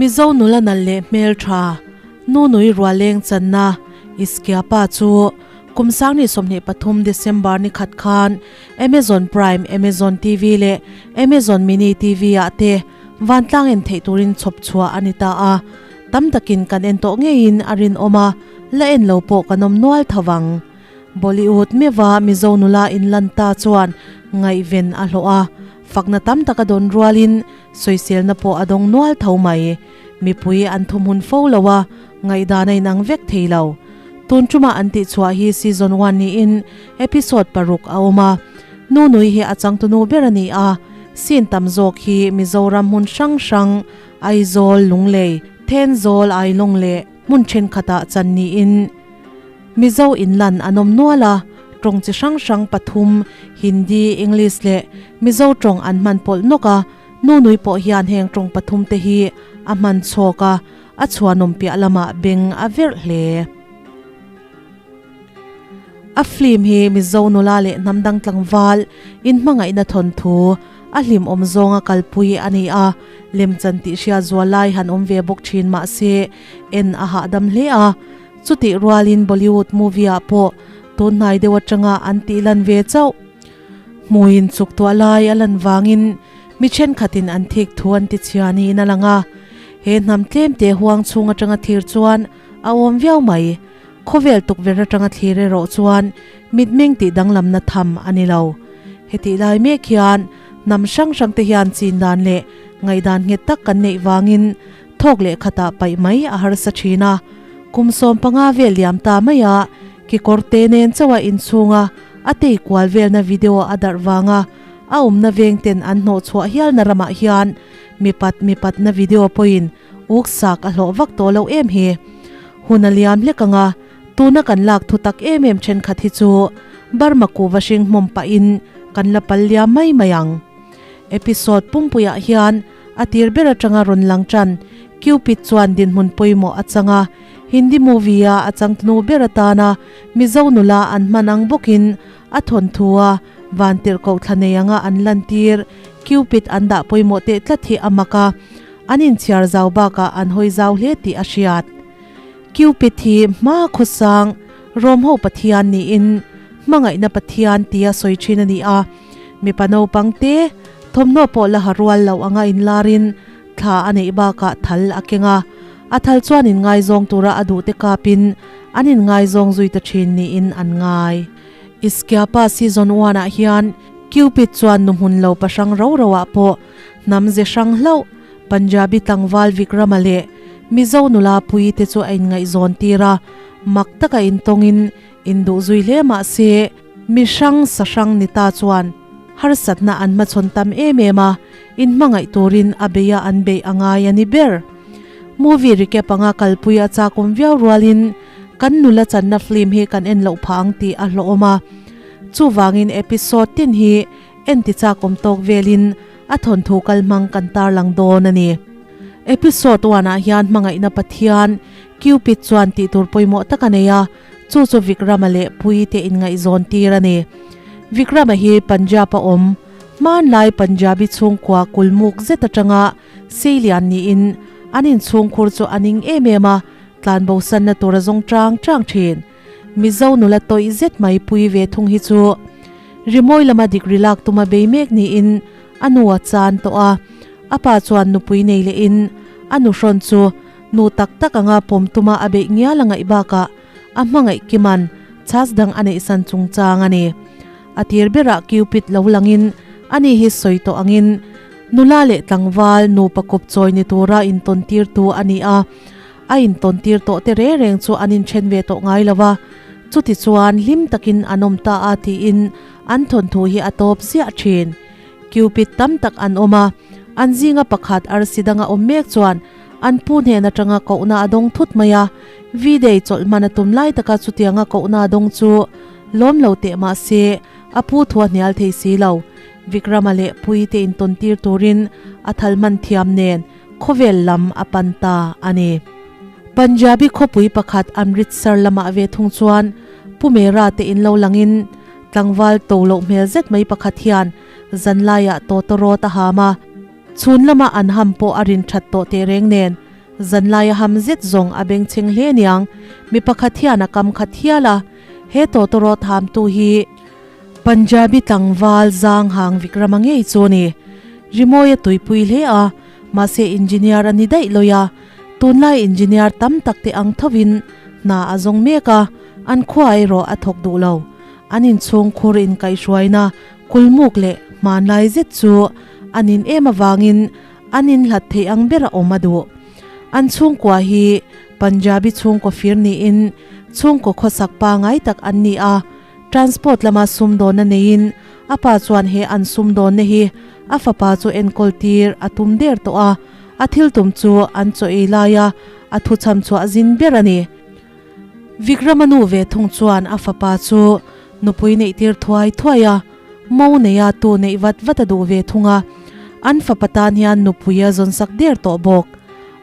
Mizo nula nalh leh hmeltha Nunui Rualeng channa Iskiapa chu kum 2023 December ni khat khan Amazon Prime, Amazon TV leh Amazon Mini TV ah te vantlang en theih turin chhawp chhuah a ni ta a. Tam takin kan en tawh ngeiin a rinawm a, la en lo pawh kan awm nual tho vang. Bollywood meuha Mizo nula inlan ta chuan ngaihven a hlawh a, fakna tam tak a dawn rualin sawiselna pawh a dawng nual tho mai. Mipui an thumhun fo lo a, ngaihdan a inang vek thei lo. Tun ṭuma an tihchhuah hi season one niin episode paruk a awm a. Nunui hi a changtunu ber a ni a, scene tam zawk hi Mizoram hmun hrang hrang, Aizawl, Lunglei, Thenzawl, Ailawng leh hmun thenkhatah chan niin, Mizo inlan an awm nual a, tawng chi hrang hrang pathum, Hindi, English leh Mizo tawng an hman pawlh nawk a, Nunui pawh hian heng tawng pathum te hi a hman chhawk a, a chhuanawm piah lamah beng a verh hle. A film hi Mizo nula leh hnam dang tlangval inhmangaihna thawnthu a hlimawm zawnga kalpui a ni a, lemchan tih hriat zual lai han awm ve bawk thin mah se en a hahdam hle a. Chutih rualin Bollywood movie ah pawh tun hnai deuh atanga an tih lan ve chauh. Hmuiin chuk tuah lai a lan vangin mi thenkhatin an thik thu an ti chhia niin a lang a. He hnam tlemte huang chhung atanga thlir chuan a awm viau mai. Khawvel tukverh atanga thlir erawh chuan mitmeng tih danglamna tham a ni lo. Hetih lai mek hian hnam hrang hrang te hian chin dan leh ngaihdan nghet tak kan neih vangin Thawk leh khatah paih mai a harsa thin a, kum 15 vel liam ta mai a, kekawr te nen chauh a inchhunga a tei kual velna video a darh vanga a awmna veng ten an hnawh chhuah hialna ramah hian mipat mipatna video pawhin uk sak a hlawh vak tawh lo em hi. Hun a liam hlek ang a, tuna kan lak thu tak em em thenkhat hi chu Burma kuhva hring hmawm pahin kan la pal liam mai mai ang. Episode pumpuiah hian A tir ber atanga rawn lang tan Cupid chuan dinhmun pawimawh a chang a, Hindi movie-a a changtunu ber atana Mizo nula an hman ang bawkin a thawnthu a vantirhkoh thla nei anga an lantir Cupid an dah pawimawh teh tlat hi a mak a, an inchhiar zau bakah an hawi zau hle tih a hriat. Cupid hi hma khawsang Rom ho Pathian niin hmangaihna Pathian tia sawi thin a ni a. Mipa naupang te thawmhnaw pawh la ha rual loh anga inlarin thla a neih bakah thal a keng a, a thal chuan inngaizawng tura a duhte kapin an inngaizawng zui ta thin niin an ngai. Iskiapa season one ah hian Cupid chuan nu hmun lo pahrang ro ro ah pawh hnam ze hrang hlauh Punjabi tlangval Vikrama leh Mizo nula pui te chu a inngaihzawn tir a, mak taka intawngin induh zui hle mah se, Mi hrang sa hrang ni ta chuan harsatna an hmachhawn tam em em a, inhmangaih turin a beia an beih a ngai a ni ber. Movie recap anga kalpui a chakawm viau rualin kan nula channa film hi kan en loh phah ang tih a hlawhawm a. Chuvangin episode tin hi en ti chakawm tawk velin a thawnthu kal hmang kan tarlang dawn a ni. Episode one ah hian hmangaihna Pathian, Cupid chuan tih tur pawimawh tak a nei a, Chu chu Vikrama leh Pui te inngaihzawn tir a ni. Vikrama hi Punjab a awm. Hmanlai Punjabi chhungkua kulmuk zet atanga seilian niin an inchhungkhur chu a ning em em a, tlanbosanna tur a zawng chang chang thin. Mizo nula tawih zet mai Pui ve thung hi chu rimawi lama degree lak tuma bei mek niin a nu a chan tawh a. A pa chuan nupui nei lehin a nuhrawn chu Nu tak tak anga pawm tuma a beih ngial a ngaih bakah a hmangaih Kiman chhas dang a neihsan chungchang a ni. A tir berah Cupid lo langin ani hi sawi tawh angin nula leh tlangval nupa kawp chawi ni tura intawntirtu a ni a, a intawntir tawh te reng reng chu an inthen ve tawh ngai lo va, chuti chuan hlim takin an awm ta a tiin an thawnthu hi a tawp ziah thin. Cupid tam tak an awm a, an zinga pakhat arsi danga awm mek chuan An pu hnen atanga kohna a dawng thut mai a, V-Day chawlh hman a tum lai taka chutianga kohna a dawng chu lawm lo teh mah se a pu thu a hnial thei si lo. Vikrama leh Pui te intawn tir turin a thal hman thiam nen khawvel lam a pan ta a ni. Punjabi khawpui pakhat Amritsar lamah ve thung chuan Pu Mera te in lo langin tlangval to loh hmel zet mai pakhat hian zanlaiah tawtawrawt a ham a, Chhun lama an ham pawh a rin that tawh teh reng nen. Zanlai a ham zet zawng a bengchheng hle niang, mi pakhat hian a kam khat hial a, he tawtawrawt hamtu hi Punjabi tlangval zang hang Vikrama ngei chu a ni. Rimawi a tuipui hle a, mahse engineer a ni daih lawi a, tunlai engineer tam tak te ang thovin hna a zawng mek a, an khua erawh a thawk duh lo. An inchhung khur inkaihhruaina kulmuk leh hmanlai zet chu an in em avangin an inhlat theih ang ber a awm a duh. An chhungkua hi Punjabi chhungkaw fir niin chhungkaw khawsak pangai tak an ni a, Transport lama sumdawnna neiin a pa chuan he an sumdawnna hi a fapa chu enkawl tir a tum der tawh a, a thil tum chu an chaw ei laia a thuchham chhuah zin ber a ni. Vikrama nu ve thung chuan a fapa chu nupui neih tir thuai thuai a, mo neia tu neih vat vat a duh ve thung a, an fapa tan hian nupui a zawn sak der tawh bawk.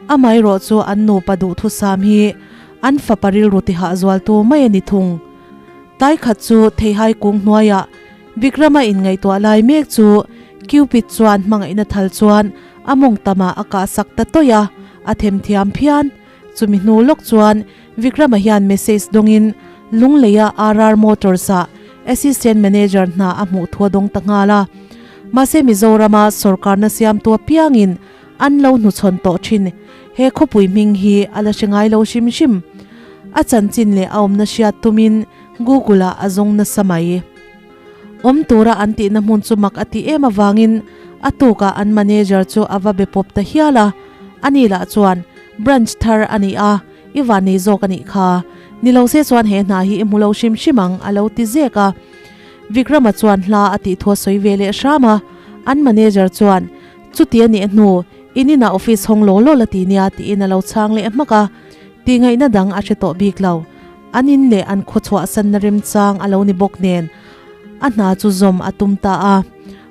Amaherawh chu an nupa duhthusam hi an fapa rilru tihah zualtu mai a ni thung. Tlai khat chu theihai kung hnuaiah Vikrama inngaihtuah lai mek chu Cupid chuan hmangaihna thal chuan a mawng tamah a kah sak ta tawih a, a themthiam phian. Chumi hnu lawk chuan Vikrama hian message dawngin Lungleia RR Motors-ah Assistant Manager hna a hmuh thu a dawng ta nghal a. Mahse Mizorama sawrkarna siamtu apiangin an lo hnuchhawn tawh thin. He khawpui hming hi a la hre ngai lo hrim hrim. A chanchin leh a awmna hriat tumin Google-ah a zawng nasa mai. Awm tura an tihna hmun chu mak a tih em avangin a tukah an manager chu a va be pawp ta hial a. Ani lah chuan, Branch thar a ni a, i van nei zawk a nih kha. Ni lo se chuan he hna hi i hmu lo hrim hrim ang, a lo ti zek a. Vikrama chuan hla a tih thu a sawi ve leh hram a. An manager chuan, Chuti a nih hnu, in inah office hawng law law la ti nia tiin a lo chhang leh hmak a, tihngaihna dang a hre tawh bik lo. An in leh an khaw chhuahsanna remchang a lo ni bawk nen a hna chu zawm a tum ta a.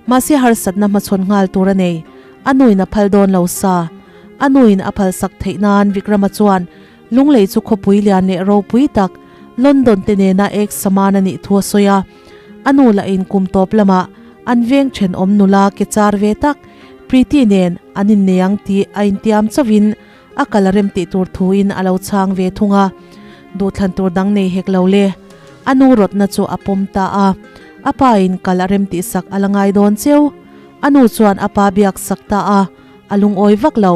Mahse harsatna hmachhawn nghal tur a nei. A nuin a phal dawn lo sa. A nuin a phalsak theih nan Vikrama chuan Lunglei chu khawpui lian leh ropui tak London te nena ek saman a nih thu a sawi a. A nu lah in kum tawp lamah an veng thenawm nula ke char ve tak Preeti nen an innei ang tih a intiam chauhin a kal a rem tih tur thuin a lo chhang ve thung a. Duhthlan tur dang nei hek lo le. A nu rawtna chu a pawm ta a. A pa in kal a rem tih sak a la ngai dawn cheu. A nu chuan a pa biak sak ta a, a lungawi vak lo.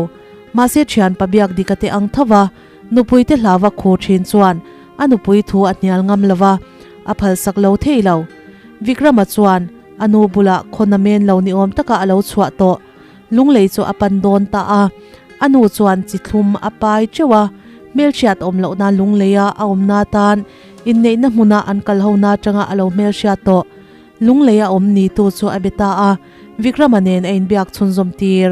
Mahse thian pa biak dik a te ang tho va, nupui te hlauva khu thin chuan a nupui thu a hnial ngam lo va, a phalsak lo thei lo. Vikrama chuan a nu bulah khawn a men lo ni awm taka a lo chhuah tawh. Lunglei chu a pan dawn ta a, a nu chuan chi thlum a pai teuh a, hmelhriat awm lohna Lungleia a awmna atan inneihna hmuna an kal hona atanga a lo hmelhriat tawh. Lungleia awm Nitu chu a be ta a, Vikrama nen a inbiak chhunzawm tir.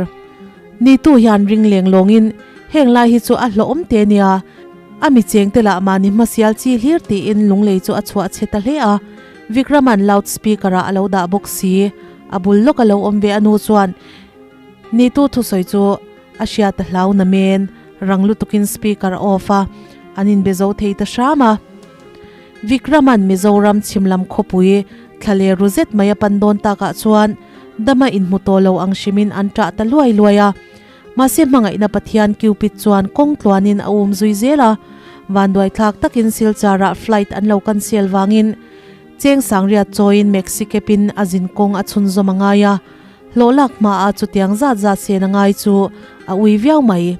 Nitu hian ring leng lawngin heng lai hi chu a hlawhawm te nia, a mi chengte lah mahni hmasial chi hlir tiin Lunglei chu a chhuah chhe ta hle a, Vikrama'n loud speaker ah a lo dah bawk si. A bul lawk a lo awm ve a nu chuan Nitu thusawi chu a hriat a hlau na men, rang lutukin speaker a off a, an inbe zo thei ta hram a. Vikrama'n Mizoram chhimlam khawpui thla leh ru zet mai a pan dawn takah chuan dama inhmu tawh lo ang hrimin an ṭah ta luai luai a. Mahse hmangaihna Pathian Cupid chuan kawng tluanin a um zui zel a, vanduaithlak takin Silchar-ah flight an lo cancel vangin Cheng Sangriat chawiin Maxi-cab-in a zin kawng a chhunzawm a ngai a, hlawhlak hmaah chutiang zat zat sen a ngai chu a ui viau mai.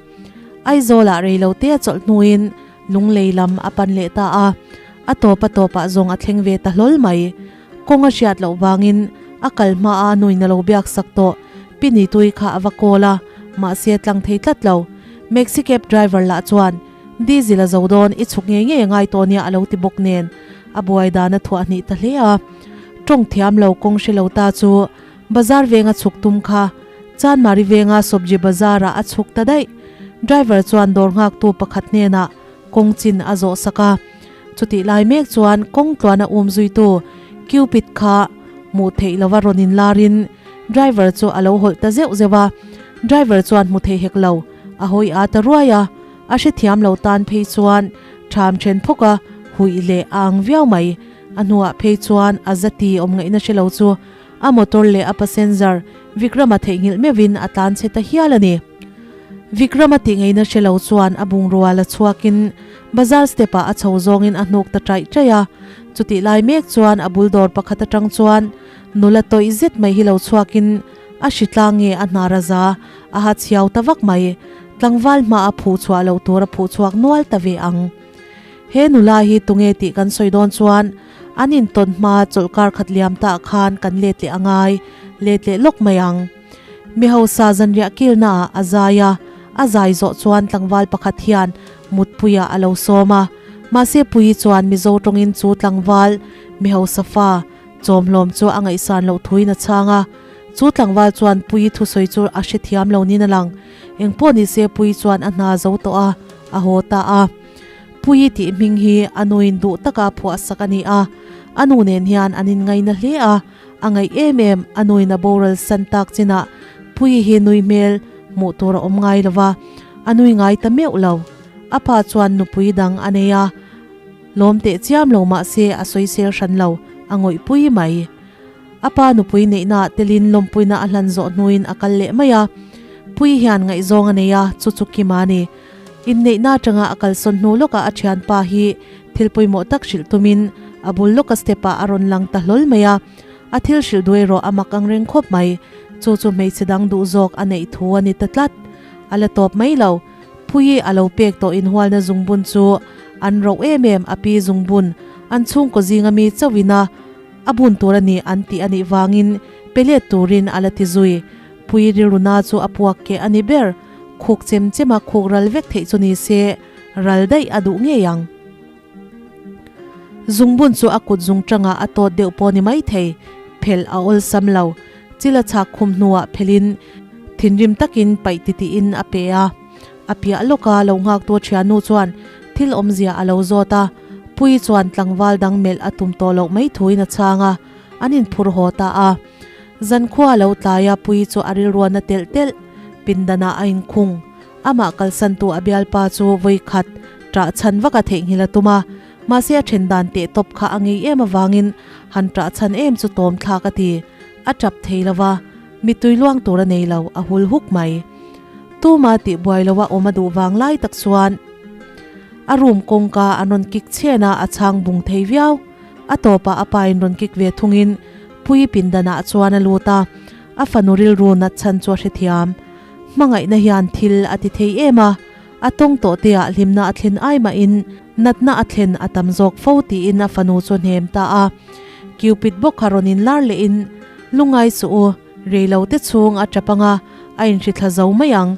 Aizawlah reilote a chawlh hnuin Lunglei lam a pan leh ta a, a tawp a tawpah zawng a thleng ve ta hlawl mai. Kawng a hriat loh vangin a kal hmaa nuin a lo biak sak tawh. Pi Nitui kha a va call a, mahse a tlang thei tlat lo. Maxi cab driver lah chuan, Diesel a zo dawn, i chhuk ngei ngei a ngai tawh nia a lo ti bawk nen, a buai dan a thuah hnih ta hle a. Tawng thiam lo kawng hre lo ta chu Bazar venga chhuk tum kha Chanmari venga Sobji Bazar ah a chhuk ta daih. Driver chuan dawr nghaktu pakhat hnenah kawng chin a zawh sak a. Chutih lai mek chuan kawng tluana um zuitu Cupid kha hmuh theih lova rawn inlarin driver chu a lo hawlh ta zeuh zeuh a. Driver chuan hmu thei hek lo, a hawi a ta ruai a. A hrethiam lo tan phei chuan ṭham ṭhen phawk a huih leh a ang viau mai. A hnuah phei chuan a zati awm ngaihna hre lo chu A motor leh a passenger Vikrama theihnghilh meuhin a tlan chhe ta hial a ni. Vikrama tih ngeina hre lo chuan a bungrua la chhuakin bazar step ah a chho zawngin a hnuk ta ṭaih ṭaih a. Chutih lai mek chuan a bul dawr pakhat aṭang chuan nula tawih zet mai hi lo chhuakin a hri tlang nge a hnar a za a ha chhiau ta vak mai. Tlangval hma a phuh chhuah loh tur a phuh chhuak nual ta ve ang. He nula hi tunge tih kan sawi dawn chuan an intawn hma chawlhkar khat liam tah khan kan let leh a ngai let leh lawk mai ang. Mi hausa zanriah kilna ah a zai a, a zai zawh chuan tlangval pakhat hian mutpuiah a lo sawm a. Mahse Puii chuan Mizo tawngin chu tlangval mi hausa fa chawmhlawm chu a ngaihsan loh thuin a chhang a. Chu tlangval chuan Puii thusawi chu a hrethiam lo niin a lang. Engpawh nise Puii chuan a hna zo tawh a, a haw ta a. Puii tih hming hi a nuin duh taka phuah sak a ni a, a nu nen hian an inngaina hle a. A ngaih em em, a nuin a boral san tak chinah Puii hi nui hmel hmuh tur a awm ngai lo va, a nui ngai ta meuh lo. A pa chuan nupui dang a nei a, lawm teh chiam lo mah se a sawisel hran lo, a ngawih pui mai. A pa nupui neihnaah telin lawmpuina a hlan zawh hnuin a kal leh mai a. Puii hian ngaihzawng a nei a, chu chu Kima a ni. Inneihna atanga a kalsawn hnu lawkah a thianpa hi thil pawimawh tak hrilh tumin a bul lawka step-ah a rawn lang ta hlawl mai a. A thil hrilh duai erawh a mak ang reng khawp mai. Chu chu hmeichhe dang duh zawk a neih thu a ni ta tlat. A la tawp mai lo. Phuii a lo pek tawh inhualna zungbun chu an roh em em a pi zungbun an chhungkaw zinga mi chauhin a a bun tur a ni an tih a nih vangin pe let turin a la ti zui. Pui rilruna chu a puak keh a ni ber. Khuk chem chema khuk ral vek theih chu ni se, ral daih a duh ngei ang. Zungbun chu a kut zung tangah a tawt deuh pawh ni mai thei, phelh a awlsam lo. Chil a chhak khum hnuah phelhin thinrim takin paih titiin a pe a. A piah lawka lo nghaktu thiannu chuan thil awmzia a lo zawt a, Pui chuan tlangval dang melh a tum tawh loh mai thuin a chhang a, an inphur haw ta a. Zankhua a lo tlai a, Puii chu a rilruan a telh telh. Pindanah a inkhung. Amah kalsantu a bialpa chu vawi khat ṭah chhan vak a theihnghilh a tum a, mahse a ṭhen dan teh tawp kha a ngei em avangin han ṭah chhan em chu tawm thlak a ti. A ṭap thei lo va, mittui luang tur a nei lo, a hul huk mai. Tuma tih buai loa awm a duh vang lai tak chuan a room kawngka an rawn kik chhen a, a chhang bung thei viau. A tawpah a pa in rawn kik ve thungin Puii pindanah chuan a lut a, a fanu rilru nat chhan chu a hrethiam. Hmangaihna hian thil a ti thei em a, a tawng tawh teah hlimna a thlen ai mahin natna a thlen a tam zawk fo tiin a fanu chu a hnem ta a. Cupid bawk kha rawn inlar lehin, Lungngai suh u, reilo te chhung a tap anga a inhrithla zo mai ang,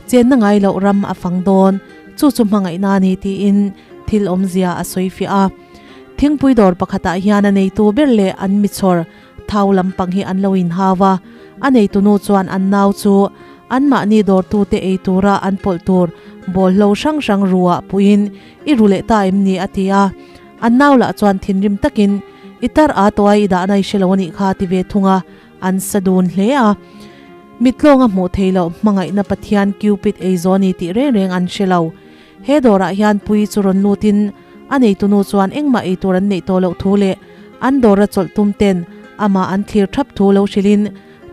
chenna ngai loh ram a fang dawn, chu chu hmangaihna a ni tiin thil awmzia a sawi fiah a. Thingpui dawr pakhatah hian a neitu ber leh an michhawr thau lampang hi an lo inhau a, a neitunu chuan an nau chu anmahni dawrtute ei tura an pawlh tur bawlhlo hrang hrang ruah puiin i ru leh ta em ni a ti a, an nau lah chuan thinrim takin i tar a tawh a i dahna i hre lo a nih kha a ti ve thung a, an sa dun hle a. Mitlawnga hmuh theih loh hmangaihna Pathian Cupid ei zawh a ni tih reng reng an hre lo. He dawrah hian Puii chu rawn lutin a neitunu chuan engmah ei tur an neih tawh loh thu leh an dawra chawlh tum ten amah an thlir thap thu lo hrilhin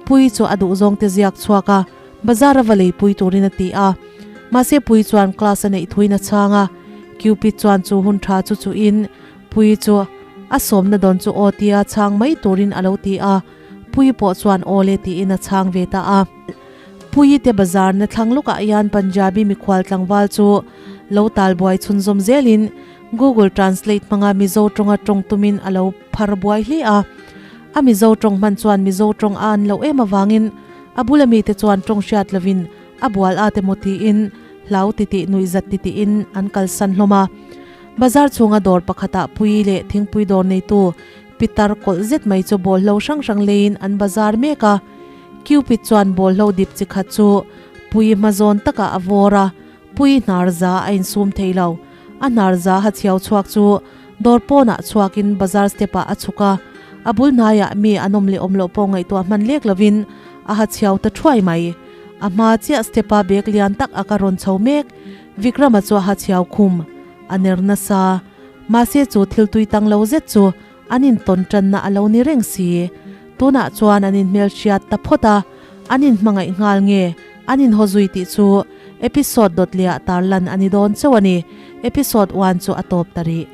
Puii chu a duhzawng te ziak chhuak a, bazar a va leipui turin a ti a. Mahse Puii chuan class a neih thuin a chhang a, Cupid chuan chu hun tha chu chuhin Puii chu a sawmna dawn chu aw tia chhang mai turin a lo ti a, Puii pawh chuan aw le tiin a chhang ve ta a. Puii te bazar na thlang lawkah hian Punjabi mikhual tlangval chu lo tal buai chhunzawm zelin Google Translate hmanga Mizo tawnga tawng tumin a lo phar buai hle a. A Mizo tawng hman chuan Mizo tawng a an loh em avangin a bula mite chuan tawng hriat lovin a bual a te maw tiin hlau titih nuihzat titihin an kalsan hlawm a. Bazar chhunga dawr pakhatah Puii leh thingpui dawr neitu Pitar kawlh zet mai chu bawlhlo hrang hrang leiin an bazar mek a. Cupid chuan bawlhlo dip chi khat chu Puii hma zawn takah a vawr a, Puii hnar za a insum thei lo. A hnar za ha chhiau chhuak chu dawr pawnah chhuakin bazar step ah a chhuk a, a bul hnaiah mi an awm leh awm loh pawh ngaihtuah hman lek lovin a ha chhiau ta thuai mai. A hma chiah step a bag lian tak a ka rawn chho mek. Vikrama chu a ha chhiau khum a ner nasa. Mahse chu thil tui tang lo zet chu an intawn tanna a lo ni reng si. Tunah chuan an inhmelhriat ta phawt a, an inhmangaih nghal nge an inhaw zui tih chu Episode dawt lehah tarlan a ni dawn chauh a ni. Episode one chu a tawp ta rih.